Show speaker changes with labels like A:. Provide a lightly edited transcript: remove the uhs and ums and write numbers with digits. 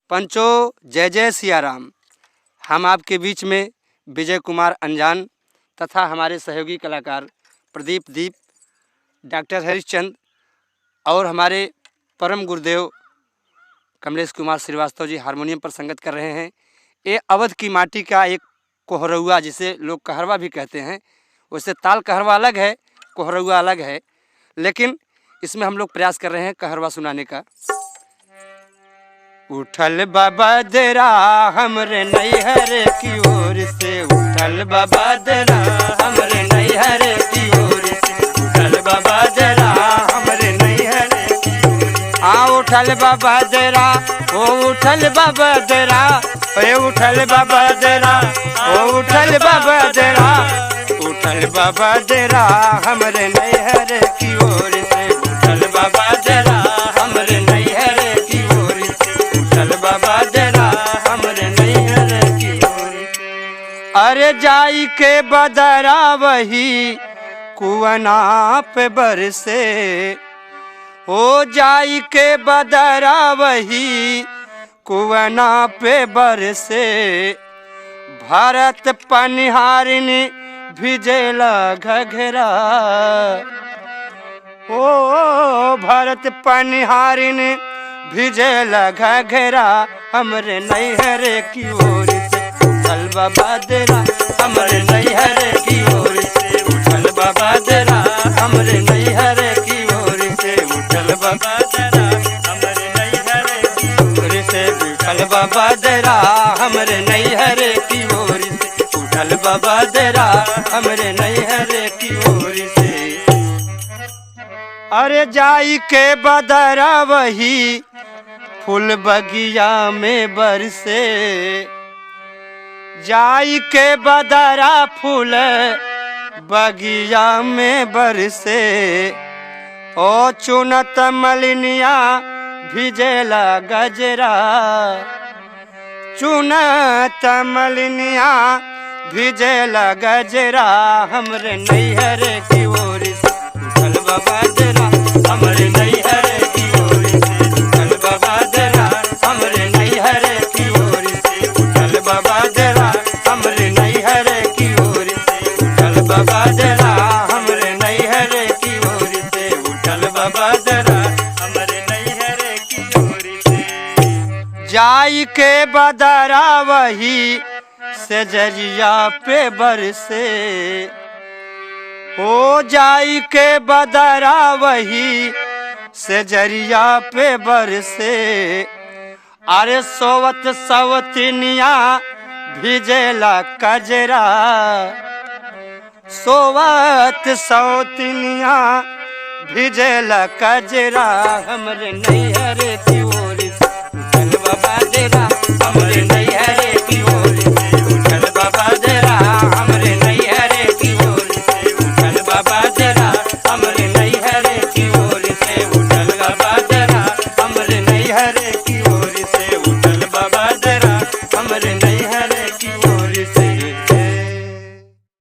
A: पंचो जय जय सियाराम। हम आपके बीच में विजय कुमार अंजान तथा हमारे सहयोगी कलाकार प्रदीप दीप, डॉक्टर हरिश्चंद्र और हमारे परम गुरुदेव कमलेश कुमार श्रीवास्तव जी हारमोनियम पर संगत कर रहे हैं। ये अवध की माटी का एक कोहरौआ, जिसे लोग कहरवा भी कहते हैं। वैसे ताल कहरवा अलग है, कोहरौआ अलग है, लेकिन इसमें हम लोग प्रयास कर रहे हैं कहरवा सुनाने का। उठल बाबा दरा हमरे नैहर की ओर से, उठल बाबा दरा हमरे नैहर की ओर से, उठल बाबा दरा हमरे नैहर की ओर से। आ उठल बाबा दरा, ओ उठल बाबा दरा, ए उठल बाबा दरा, ओ उठल बाबा दरा, उठल बाबा दरा हमरे नैहर की ओर से, उठल बाबा दरा हमरे नैहर की ओर से, उठल बाबा दरा हमरे नैहर की ओर से। अरे जाई के बदरा वही कुअना पे बरसे, हो जाई के बदरा वही कुअना पे बरसे, भरत पनिहारिनी भिजेला घघरा, ओ भरत पनिहारिनी भिजेला घघरा हमरे नैहर की ओर से, उठल बाबा दरा हमरे नैहर की ओर से, उठल बाबा दरा हमरे नैहर की ओर से, उठल बाबा दरा हमरे नैहर की ओर से, उठल बाबा दरा हमरे नैहर की ओर से, उठल बाबा दरा हमरे नैहर की ओर से। अरे जाई के बदरा वही फूल बगिया में बरसे, जाई के बदरा फूल बगिया में बरसे, ओ चुनत मलिनिया भिजेला गजरा, चुनत मलिनिया भिजेला गजरा हमरे नैहर की ओर से, उठल बाबा दरा हमरे नैहर की ओर से, उठल बाबा दरा हमरे नैहर की ओर से, उठल बाबा दरा हमरे नैहर की ओर से, उठल बाबा दरा हमरे नैहर की ओर से, उठल बाबा दरा
B: हमरे नैहर की ओर से।
A: जाई के बदरा वही सेजरिया पे बरसे, हो जाई के बदरा वही सेजरिया पे बरसे, अरे सोवत सवतनिया भिजेला कजरा, सोवत सौतनिया भिजेला कजरा हमरे नैहर की ओर से, उठल बाबा दरा हमरे नैहर